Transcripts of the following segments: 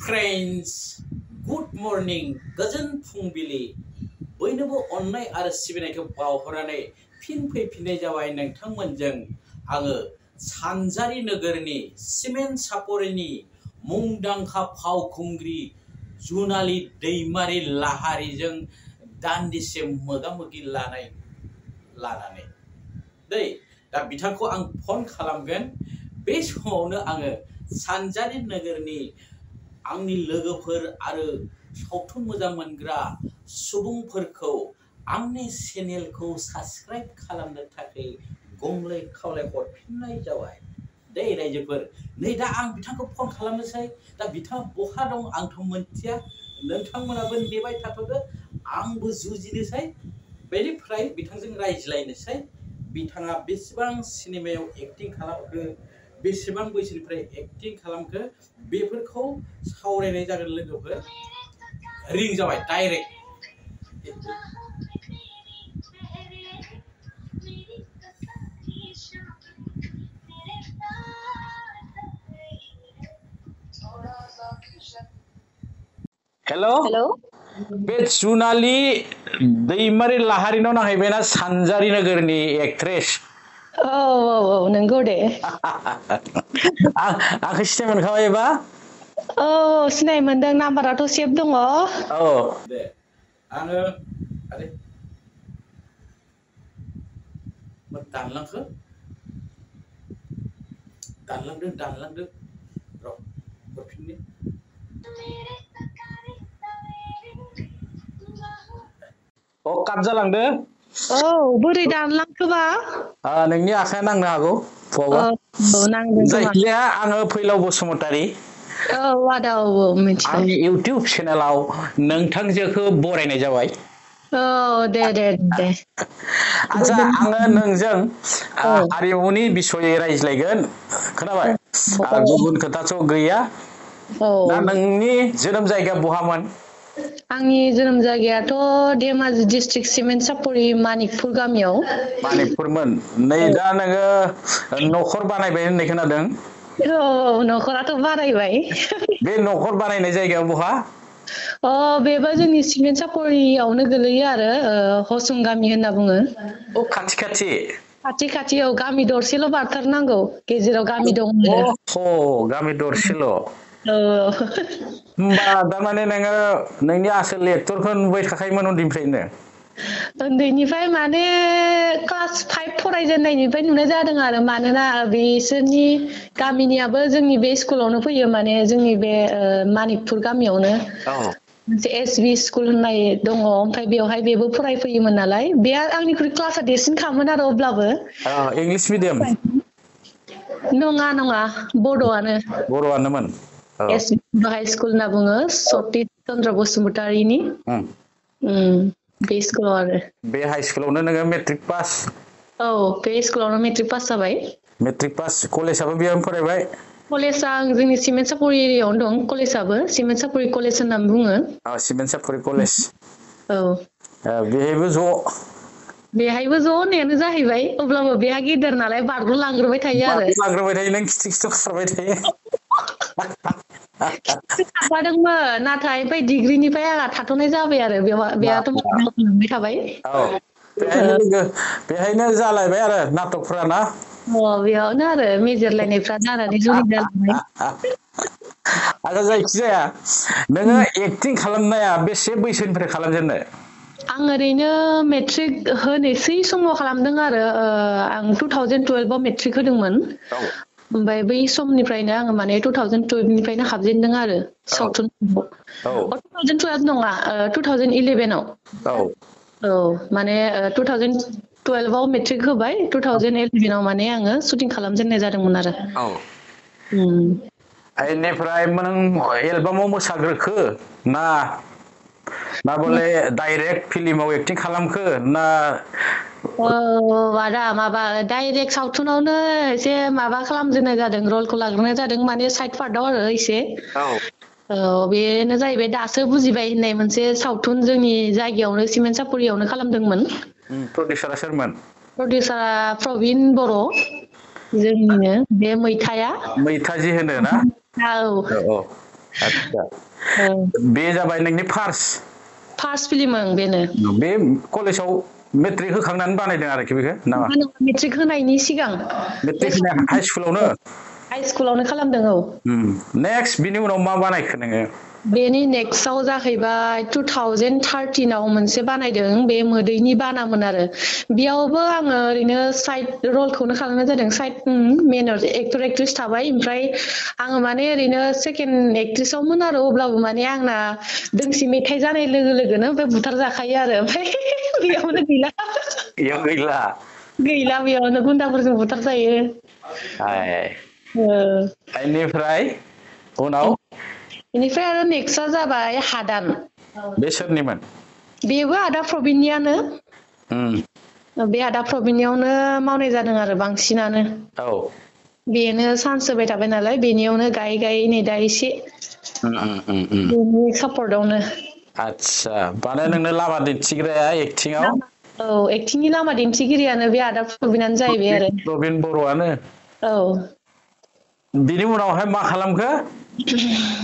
friends good morning गोजोन फुंबिलि बयनोबो अननाय आरो सिबिनायखौ बावहरनानै फिन फैफिननाय जाबाय नोंथांमोनजों आङो सानजारि नोगोरनि सिमेन्ट सापरिनि मुंदांखा फावखुंग्रि जुनाली दैमारि लाहारिजों दान्दिसे मोगा-मोगि लानानै दा बिथांखौ आं फन खालामगोन बे समावनो आङो सानजारि नोगोरनि आंनि लोगोफोर आरो सावथुन मोजां मोनग्रा सुबुंफोरखौ आंनि चेनेलखौ साबस्क्राइब खालामनो थाखाय गंलै खावलाय हरफिननाय जाबाय दे रायजोफोर नै दा आं बिथांखौ फन खालामनोसै दा बिथाङा बहा दं आंथ' मोनथिया नोंथांमोनाबो नेबाय थाथ'दो आंबो जुजिनोसै बेनिफ्राय बिथांजों रायज्लायनोसै बिथाङा बेसेबां सिनेमायाव एक्टिं खालामखो बेसेबां बैसोनिफ्राय एक्टिं खालामखो बेफोरखौ सावरायनाय जागोन लोगोफोर रिं जाबाय डाइरेक्ट हेलो हेलो बे जुनाली दैमारि लाहारिनाव नांहैबायना सानजारि नोगोरनि एक्ट्रेस औ नंगौ दे आंखौ सिनाय मोनखाबायबा औ सिनाय मोनदों नाम्बाराथ' सेभ दङ औ दे आङो आरे मा दानलांखो दानलांदो र' हरफिननि काट जालांदो औ बोरै दानलांखोबा नोंनि आखाया नांनो हागौ औ नांदों खोमा जायखिजाया आङो फैलाव बसुमतारी औ आदा औ मिथिबाय आंनि इउटिउब चेनेलाव नोंथांजोखौ बरायनाय जाबाय औ दे आच्छा आङो नोंजों हारिमुनि बिसयै रायज्लायगोन खोनाबाय गुबुन खोथाथ' गैया दा नोंनि जोनोम जायगा बहामोन आंनि जोनोम जायगायाथ' धेमाजि डिस्ट्रिक्ट सिमेन्ट सापरि मानिकपुर गामियाव मानिकपुरमोन नै दा नोङो न'खर बानायबाय होननाय खोनादों औ न'खराथ' बानायबाय बे न'खर बानायनाय जायगाया बहा बेबो जोंनि सिमेन्ट सापरियावनो गोलैयो आरो हसुं गामि होनना बुङो औ खाथि खाथि औ गामि दरसेल' बारथारनांगौ गेजेराव गामि दं आरो गामि दरसेल' औ होमबा थारमाने नोङो नोंनि आसोल एक्टरखौ नुबाय थाखायोमोन उन्दैनिफ्रायनो उन्दैनिफ्राय माने क्लास 5 फरायजेननायनिफ्राय नुनाय जादों आरो मानोना बिसोरनि गामिनियाबो जोंनि बे स्कुलावनो फैयो माने जोंनि बे मानिकपुर गामियावनो मोनसे एसबि स्कुल होननाय दङ ओमफ्राय बेवहाय बेबो फरायफैयोमोन नालाय बे आंनिख्रुइ क्लासआ देरसिनखामोन आरो अब्लाबो इंलिश मिडियाम नङा बर'आनोमोन एसबि हाइ स्कुल होनना बुङो सतिस चन्द्र बसुमतारिनि बे स्कुलाव आरो बे हाइ स्कुलावनो नोङो मेट्रिक पास औ बे स्कुलावनो मेट्रिक पास जाबाय मेट्रिक पास कलेजाबो बेयावनो फरायबाय कलेजआ जोंनि सिमेन्ट सापरि एरियायावनो दं कलेजाबो सिमेन्ट सापरि कलेज होननानै बुङो सिमेन्ट सापरि कलेज औ बेहायबो ज' बेहायबो ज' होननायानो जाहैबाय अब्लाबो बेहा गेदेर नालाय बारग'लांग्रोबाय थायो आरो बारग'लांग्रोबाय थायो नों खिथु खारबाय थायो खारफादोंमोन नाथाय ओमफ्राय डिग्रिनिफ्राय आंहा थाथ'नाय जाबाय आरो बेहाथ' मावलांबाय थाबाय बेहायनो जालायबाय आरो नाटकफ्रा ना बेयावनो आरो मेजरलायनायफ्रा जानानै जुलि जालायबाय आरो जायखिजाया नोङो एक्टिं खालामनाया बेसे बैसोनिफ्राय खालामजेननाय आं ओरैनो मेट्रिक होनोसै समाव खालामदों आरो आं 2012 आव मेट्रिक होदोंमोन ओमफ्राय बै समनिफ्रायनो आङो माने 2012निफ्रायनो हाबजेनदों आरो सावथुन 2012 नङा 2011 आव औ माने 2012 आव मेट्रिक होबाय 2011 आव माने आङो शुटिं खालामजेननाय जादोंमोन आरो बेनिफ्राय नों एलबामाव मोसाग्रोखो ना बले डाइरेक्ट फिल्माव एक्टिं खालामखो ना आदा माबा डाइरेक्ट सावथुनावनो एसे माबा खालामजेननाय जादों रलखौ लाग्रोनाय जादों माने साइड पार्टआव आरो एसे बेनो जाहैबाय दासो बुजिबाय होननाय मोनसे सावथुन जोंनि जायगायावनो सिमेन्ट सापरियावनो खालामदोंमोन प्रडिउसारा सोरमोन प्रडिउसारा प्रबिन बर' जोंनिनो बे मैथाया मैथाजि होनो ना औ आदसा ओं बे जाबाय नोंनि फार्स्ट फार्स्ट फिल्म ओं बेनो बे कलेजाव मेट्रिक होखांनानै बानायदों आरोखि बेखौ नामा मेट्रिक होनायनि सिगां मेट्रिक होनाय हाइ स्कुलावनो हाइ स्कुलावनो खालामदों औ नेक्स्ट बिनि उनाव मा बानायखो नोङो बेनि नेक्स्टआव जाहैबाय 2013आव मोनसे बानायदों बे मोदैनि बानामोन आरो बेयावबो आङो ओरैनो साइड रलखौनो खालामनाय जादों साइड मेन एक्टर एक्ट्रेस थाबाय ओमफ्राय आङो माने ओरैनो सेकेन्ड एक्ट्रेसावमोन आरो अब्लाबो माने आंना दोंसे मेथाइ जानाय लोगो लोगोनो ओमफ्राय बुथार जाखायो आरो ओमफ्राय बेयावनो गैला बेयाव गैला गैला बेयावनो गुन्दाफोरजों बुथार जायो बेनिफ्राय उनाव बेनिफ्राय आरो नेक्स्टआ जाबाय हादान बे सोरनिमोन बेबो आदा प्रबिननियानो बे आदा प्रबिननियावनो मावनाय जादों आरो बांसिनानो औ बेनो चान्स होबाय थाबाय नालाय बेनियावनो गायै गायै नै दा एसे बेनि सापर्टआवनो आदसा माने नोंनो लामा दिन्थिग्राया एक्टिंआव औ एक्टिंनि लामा दिन्थिगिरियानो बे आदा प्रबिनानो जाहैबाय आरो प्रबिन बर'आनो औ बिनि उनावहाय मा खालामखो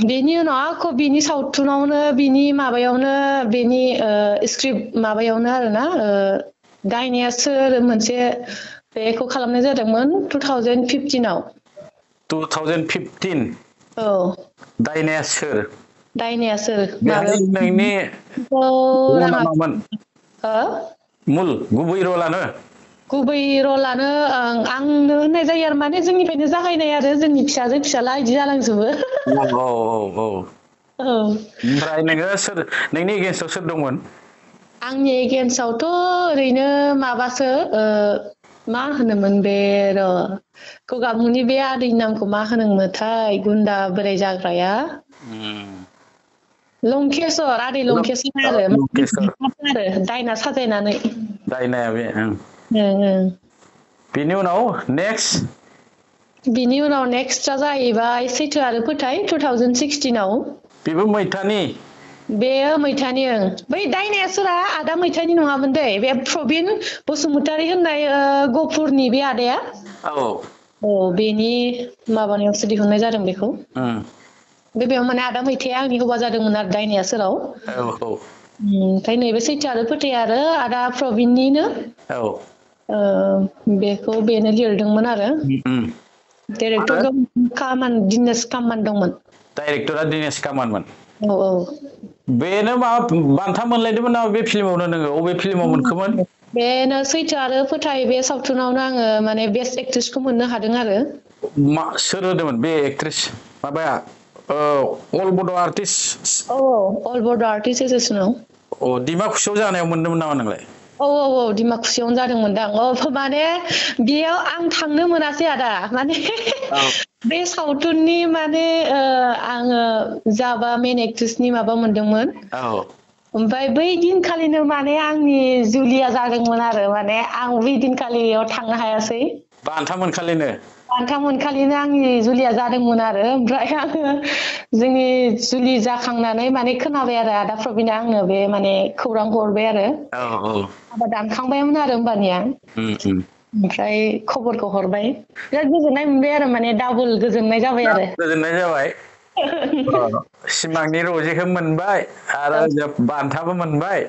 बेनि उनाव आख' बिनि सावथुनावनो बिनि माबायावनो बेनि स्क्रिप्ट माबायावनो आरोना दायनाया सोर मोनसे बेखौ खालामनाय जादोंमोन 2015आव 2015 औ दायनाया सोर दायनाया सोर बेहाय नोंनि रला मामोन हो मुल गुबै रलानो गुबै रलानो आंनो होननाय जायो आरो माने जोंनिफ्रायनो जागायनाय आरो जोंनि फिसाजो फिसाला इदि जालांजोबो औ ओमफ्राय नोङो सोर नोंनि एगेन्स्टआव सोर दंमोन आंनि एगेन्स्टआवथ' ओरैनो माबासो मा होनोमोन बे र' गगामुनि बे आदैनि नामखौ मा होनोमोनथाय गुन्दा बोराय जाग्राया लंकेशर आदै लंकेशर आरो दायना साजायनानै दायनाया बे ओं बिनि उनाव नेक्स्ट बिनि उनाव नेक्स्टआ जाहैबाय सैथो आरो फोथाय 2016आव बेबो मैथानि बेयो मैथानि बै दायनाया सोरा आदा मैथानि नङामोन दै बे प्रबिन बसुमतारी होननाय गफुरनि बे आदाया औ बेनि माबानायावसो दिहुननाय जादों बेखौ बेयाव माने आदा मैथाया आंनि हौवा जादोंमोन आरो दायनाया सोराव ओमफ्राय नैबे सैथो आरो फोथाय आरो आदा प्रबिननिनो बेखौ बेनो लिरदोंमोन आरो डाइरेक्टर दिनेश कामान दंमोन डाइरेक्टरा दिनेश कामानमोन औ बेनो माबा बान्था मोनलायदोंमोन नामा बे फिल्मावनो नोङो अबे फिल्माव मोनखोमोन बेनो सैथो आरो फोथाय बे सावथुनावनो आङो माने बेस्ट एक्ट्रेसखौ मोननो हादों आरो सोर होदोंमोन बे एक्ट्रेस माबाया अल बड' आर्टिस्ट अल बड' आर्टिस्ट एसोसिएसनाव डिमाकुसियाव जानायाव मोनदोंमोन नामा नोंलाय औ डिमाकुसियावनो जादोंमोनदां माने बेयाव आं थांनो मोनासै आदा माने बे सावथुननि माने आङो जाबा मेन एक्ट्रेसनि माबा मोनदोंमोन ओमफ्राय बै दिनखालिनो माने आंनि जुलिया जादोंमोन आरो माने आं बै दिनखालियाव थांनो हायासै बान्था मोनखालिनो आंनि जुलिया जादोंमोन आरो ओमफ्राय आङो जोंनि जुलि जाखांनानै माने खोनाबाय आरो आदा प्रबिना आंनो बे माने खौरांखौ हरबाय आरो हाबा दानखांबायमोन आरो होमबानिया ओमफ्राय खबरखौ हरबाय बिराद गोजोननाय मोनबाय आरो माने डाबल गोजोननाय जाबाय आरो गोजोननाय जाबाय सिमांनि रजेखौ मोनबाय आरो बान्थाबो मोनबाय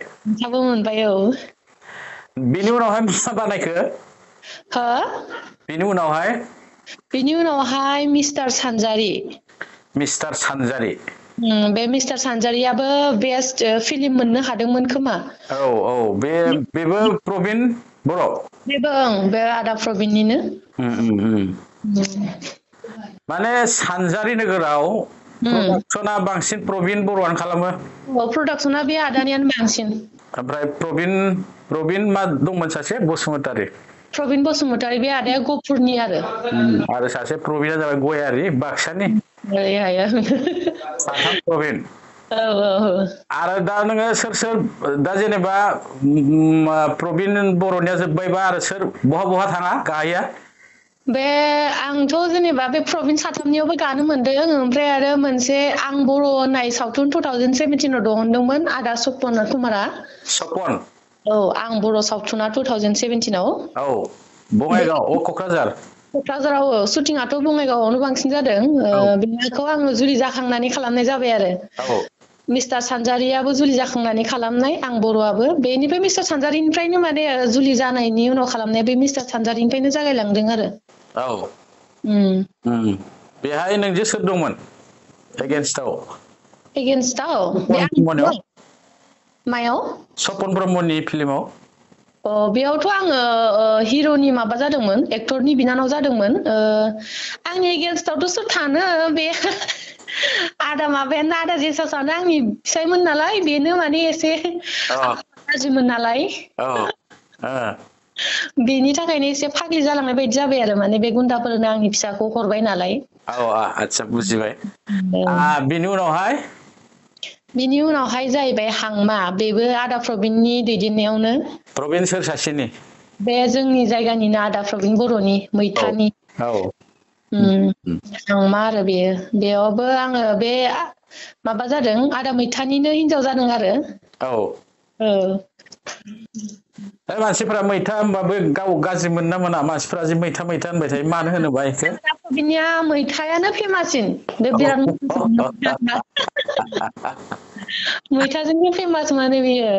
औ बिनि उनावहाय मा बानायखो बिनि उनावहाय मिस्टार सानजारि बे मिस्टार सानजारियाबो बेस्ट फिल्म मोननो हादोंमोन खोमा बेबो प्रबिन बर' बेबो बे आदा प्रबिननिनो माने सानजारि नोगोराव प्रडाक्सना बांसिन प्रबिन बर'आनो खालामो प्रडाक्सना बे आदानियानो बांसिन ओमफ्राय प्रबिन मा दंमोन सासे बसुमतारी प्रबिन बसुमतारी बे आदाया गफुरनि आरो सासे प्रबिना जाबाय गयारि बाक्सानि साथाम प्रबिन आरो दा नोङो सोर दा जेनेबा प्रबिन बर'निया जोब्बायबा आरो सोर बहा थाङा गाहैया बे आंथ' जेनेबा बे प्रबिन साथामनियावबो गानो मोनदों ओमफ्राय आरो मोनसे आं बर' होननाय सावथुन 2017आव दिहुनदोंमोन आदा सपन कुमारा आं बर' सावथुना 2017आव बङाइगाव क'क्राझार क'क्राझाराव शुटिंआथ' बङाइगावआवनो बांसिन जादों बेखौ आङो जुलि जाखांनानै खालामनाय जाबाय आरो मिस्टार सानजारियाबो जुलि जाखांनानै खालामनाय आं बर'आबो बेनिफ्राय मिस्टार सानजारिनिफ्रायनो माने जुलि जानायनि उनाव खालामनाया बे मिस्टार सानजारिनिफ्रायनो जागायलांदों आरो बेहाय नोंजों सोर दंमोन एगेन्स्टआव बे आं मायाव सपन ब्रह्मनि फिल्माव बेयावथ' आङो हिर'नि माबा जादोंमोन एक्टरनि बिनानाव जादोंमोन आंनि एगेन्स्टआवथ' सोर थानो बे आदा माबायानो आदा जेसासानो आंनि फिसायमोन नालाय बेनो माने एसे गाज्रिमोन नालाय बेनि थाखायनो एसे फाग्लि जालांनाय बायदि जाबाय आरो माने बे गुन्दाफोरनो आंनि फिसाखौ हरबाय नालाय आच्छा बुजिबाय बिनि उनावहाय जाहैबाय हांमा बेबो आदा प्रबिननि दैदेननायावनो प्रबिन सोर सासेनि बे जोंनि जायगानिनो आदा प्रबिन बर'नि मैथानि हांमा आरो बेयावबो आङो बे माबा जादों आदा मैथानिनो हिनजाव जादों आरो मानसिफोरा मैथा होनबाबो गाव गाज्रि मोनना मोना मानसिफोरा जे मैथा मैथा होनबाय थायो मानो होनोबा बेखौ बिनिया मैथायानो फेमाससिन बे बिराद मैथाजोंनो फेमास माने बियो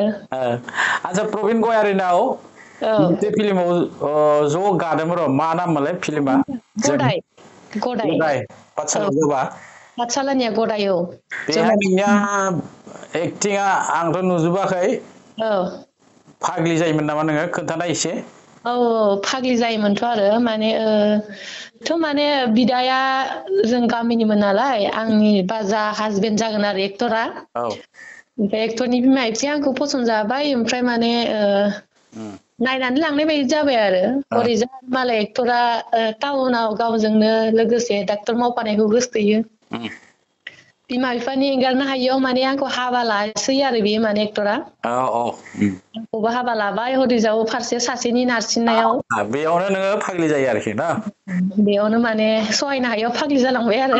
आच्छा प्रबिन गयारिनाव मोनसे फिल्माव ज' गादोंमोन र' मा नाम मोनलाय फिल्मा गदाय पाठशालानिया गदाय बेहाय नोंनिया एक्टिंआ आंथ' नुजोबाखै फाग्लि जायोमोन नामा नोङो खोन्थानाय एसे फाग्लि जायोमोनथ' आरो माने बिदाया जों गामिनिमोन नालाय आंनि बाजा हासबेन्ड जागोन आरो एक्टरा ओमफ्राय एक्टरनि बिमा बिफाया आंखौ फसन जाबाय ओमफ्राय माने नायनानै लांनाय बायदि जाबाय आरो ओरैजा मालाय एक्टरा टाउनाव गावजोंनो लोगोसे डाक्टर मावफानायखौ गोसोथोयो बिमा बिफानि एंगारनो हायियाव माने आंखौ हाबा लासै आरो बेयो माने एक्टरा आंखौबो हाबा लाबाय हरैजाव फारसे सासेनि नारसिननायाव बेयावनो नोङो फाग्लि जायो आरोखि ना बेयावनो माने सहायनो हायियाव फाग्लि जालांबाय आरो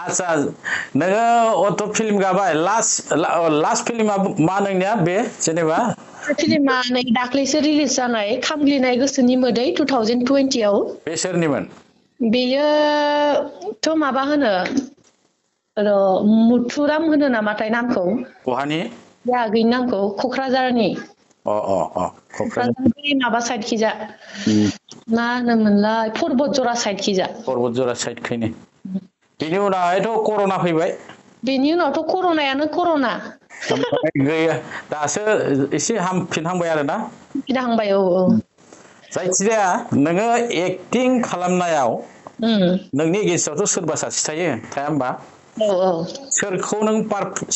आच्छा नोङो अट' फिल्म गाबाय लास्ट फिल्मा मा नोंनिया बे जेनेबा फिल्मा नै दाख्लैसो रिलिज जानाय खामग्लिनाय गोसोनि मोदै 2020 आव बे सोरनिमोन बेयोथ' माबा होनो मुथुराम होनो नामाथाय नामखौ बहानि गैयि नामखौ क'क्राझारनि क'क्राझारनि माबा साइडखिजा मा होनोमोनलाय परबतजरा साइडखैनो बेनि उनावहायथ' कर'ना फैबाय बेनि उनावथ' कर'नायानो कर'ना दासो एसे हामफिनहांबाय आरो ना हामफिनहांबाय जायखिजाया नोङो एक्टिं खालामनायाव नोंनि गेजेरावथ' सोरबा सासे थायो थाया होमबा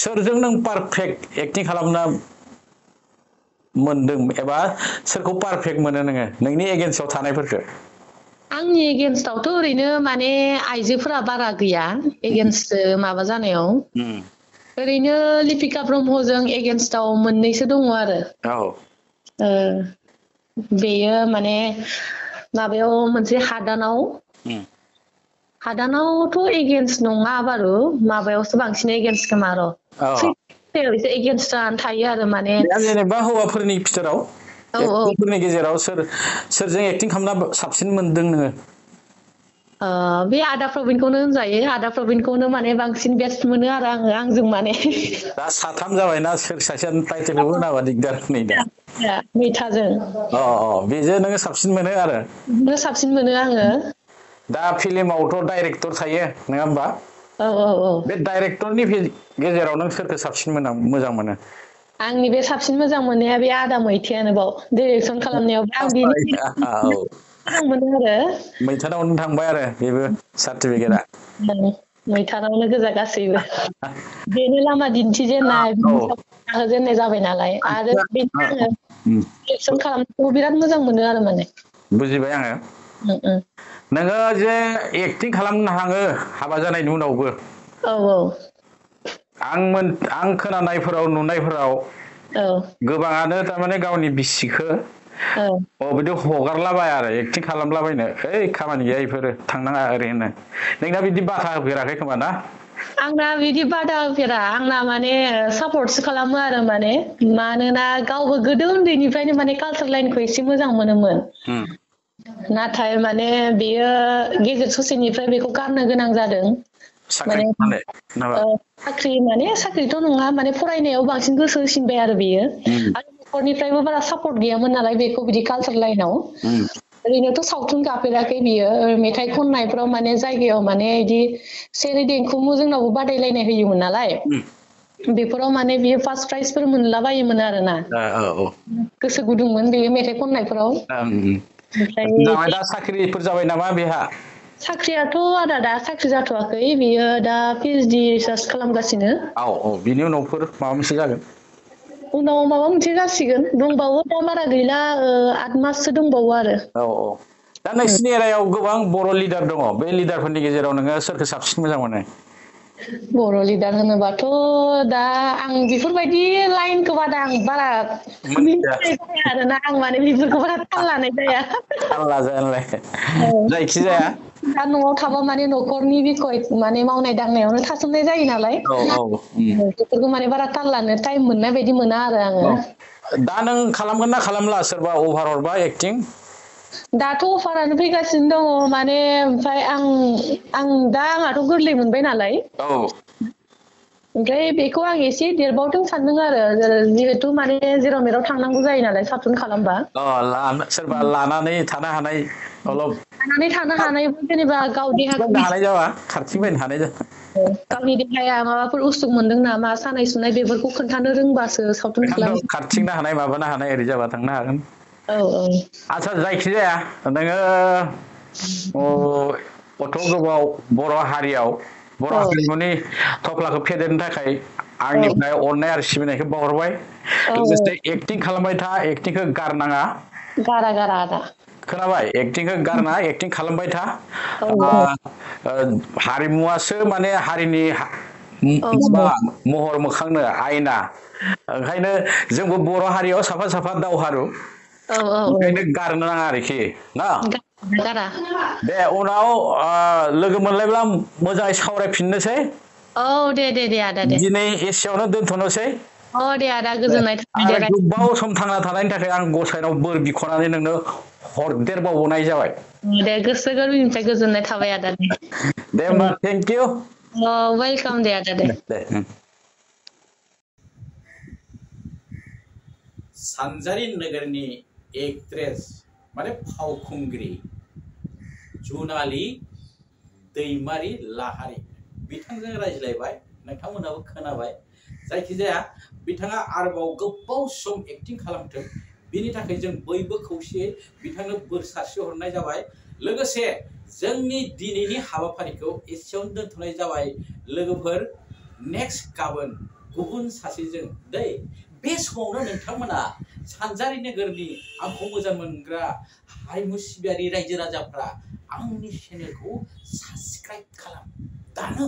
सोरजों नों पारफेक्ट एक्टिं खालामना मोनदों एबा सोरखौ पारफेक्ट मोनो नोङो नोंनि एगेन्स्टआव थानायफोरखौ आंनि एगेन्स्टआवथ' ओरैनो माने आइजोफोरा बारा गैया एगेन्स्ट माबा जानायाव ओरैनो लिपिका ब्रह्मजों एगेन्स्टआव मोननैसो दङ आरो बेयो माने माबायाव मोनसे हादानावथ' एगेन्स्ट नङा बारु माबायावसो बांसिन एगेन्स्ट खोमा र' एसे एगेन्स्ट जानानै थायो आरो माने जेनेबा हौवाफोरनि फिथोराव एक्टरफोरनि गेजेराव सोरजों एक्टिं खालामना साबसिन मोनदों नोङो बे आदा प्रबिनखौनो होनजायो आदा प्रबिनखौनो माने बांसिन बेस्ट मोनो आरो आंजों माने दा साथाम जाबायना सोर सासेया टाइटेलखौ होनाबा दिगदार नै दा मैथाजों बेजों नोङो साबसिन मोनो आरो साबसिन मोनो आङो दा फिल्मावथ' डाइरेक्टर थायो नङा होमबा बे डाइरेक्टरनि गेजेराव नों सोरखौ साबसिन मोजां मोनो आंनि बे साबसिन मोजां मोननाया बे आदा मैथायानो बाव डाइरेक्सन खालामनायाव आं बेनि मोजां मोनो आरो मैथानावनो थांबाय आरो बेबो सार्टिफिकेटआ मैथानावनो गोजा गासैबो बेनो लामा दिन्थिजेननाय होजेननाय जाबाय नालाय आरो बेनि आङो डाइरेक्सन खालामनायखौ बिराद मोजां मोनो आरो माने बुजिबाय आङो नोङो जे एक्टिं खालामनो हाङो हाबा जानायनि उनावबो आं खोनानायफोराव नुनायफोराव गोबाङानो थारमाने गावनि बिसिखौ बिदि हगारलाबाय आरो एक्टिं खालामलाबायनो खामानि गैया बेफोरो थांनाङा ओरै होनो नोंना बिदि बाथा होफेराखै खोमा ना आंना बिदि बादा होफेरा आंना माने सापर्टसो खालामो आरो मानोना गावबो गोदो उन्दैनिफ्रायनो माने कालचार लाइनखौ एसे मोजां मोनोमोन नाथाय माने बेयो गेजेर ससेनिफ्राय बेखौ गारनो गोनां जादों माने साख्रि माने साख्रिथ' नङा माने फरायनायाव बांसिन गोसो होसिनबाय आरो बेयो आरो न'खरनिफ्रायबो बारा सापर्ट गैयामोन नालाय बेखौ बिदि कालचार लाइनाव ओरैनोथ' सावथुन गाफेराखै बियो मेथाइ खननायफ्राव माने जायगायाव माने इदि सेरि देंखोमु जोंनावबो बादायलायनाय होयोमोन नालाय बेफोराव माने बियो फार्स्ट प्राइजफोर मोनलाबायोमोन आरोना गोसो गुदुंमोन बेयो मेथाइ खननायफोराव ओमफ्राय दा साख्रिफोर जाबाय नामा बेहा साख्रियाथ' आदा दा साख्रि जाथ'वाखै बियो दा PhD रिसार्च खालामगासिनो बिनि उनावफोर माबा मोनसे जागोन उनाव माबा मोनसे जासिगोन दंबावो दा बारा गैला 8 माससो दंबावो आरो दा नोंसिनि एरियायाव गोबां बर' लिडार दङ बे लिडारफोरनि गेजेराव नोङो सोरखौ साबसिन मोजां मोनो बर' लिडार होनोबाथ' दा आं बेफोरबायदि लाइनखौ बारा मिथिनाय जाया आरोना आं माने बेफोरखौ बारा थाल लानाय जाया जायखिजाया दा न'आव थाबा माने न'खरनि बिखय माने मावनाय दांनायावनो थासोमनाय जायो नालाय बेफोरखौ माने बारा ताल लानो टाइम मोननाय बायदि मोना आरो आङो दा नों खालामगोन ना खालामला सोरबा अफार हरबा एक्टिं दाथ' अफारानो फैगासिनो दङ माने ओमफ्राय आंहाथ' गोरलै मोनबाय नालाय ओमफ्राय बेखौ आं एसे देरबावथों सानदों आरो जिहेतु माने जेराव मेराव थांनांगौ जायो नालाय सावथुन खालामबा सोरबा लानानै थानो हानाय लानानै थानो हानाय जेनेबा गाव देहाखौ हानाय जाबा खारथिंबायनो हानाय जाबा गावनि देहाया माबाफोर उसुख मोनदों नामा सानाय सुनाय बेफोरखौ खोन्थानो रोंबासो सावथुन खालाम खारथिंनो हानाय माबानो हानाय ओरै जाबा थांनो हागोन आच्छा जायखिजाया नोङो गथ' गोबाव बर' हारियाव बर' हारिमुनि थफ्लाखौ फेदेरनो थाखाय आंनिफ्राय अननाय आरो सिबिनायखौ बावहरबाय लोगोसे एक्टिं खालामबाय था एक्टिंखौ गारनाङा गारा आदा खोनाबाय एक्टिंखौ गारना एक्टिं खालामबाय था हारिमुवासो माने हारिनि महर मोखांनो आयना ओंखायनो जोंबो बर' हारियाव साफा साफा दावहारु ओंखायनो गारनो नाङा आरोखि ना दे उनाव लोगो मोनलायब्ला मोजाङै सावरायफिननोसै दे आदा दे दिनै एसेयावनो दोनथ'नोसै दे आदा गोजोननाय थाबाय आरो गोबाव सम थांना थानायनि थाखाय आं गसाइनाव बोर बिख'नानै नोंनो हरदेरबावनाय जाबाय दे गोसो गोरबोनिफ्राय गोजोननाय थाबाय आदा दे होमबा थेंक इउ वेलकाम दे आदा दे सानजारि नोगोरनि एक्ट्रेस माने फावखुंग्रि जुनालि दैमारि लाहारि बिथांजों रायज्लायबाय नोंथांमोनाबो खोनाबाय जायखिजाया बिथाङा आरोबाव गोबाव सम एक्टिं खालामथों बिनि थाखाय जों बयबो खौसेयै बिथांनो बोर सारस्रिहरनाय जाबाय लोगोसे जोंनि दिनैनि हाबाफारिखौ एसेयावनो दोनथ'नाय जाबाय लोगोफोर नेक्स्ट गाबोन गुबुन सासेजों बे समावनो नोंथांमोना सानजारि नोगोरनि आंखौ मोजां मोनग्रा हारिमु सिबियारि रायजो राजाफ्रा आंनि चेनेलखौ साबस्क्राइब खालाम दानो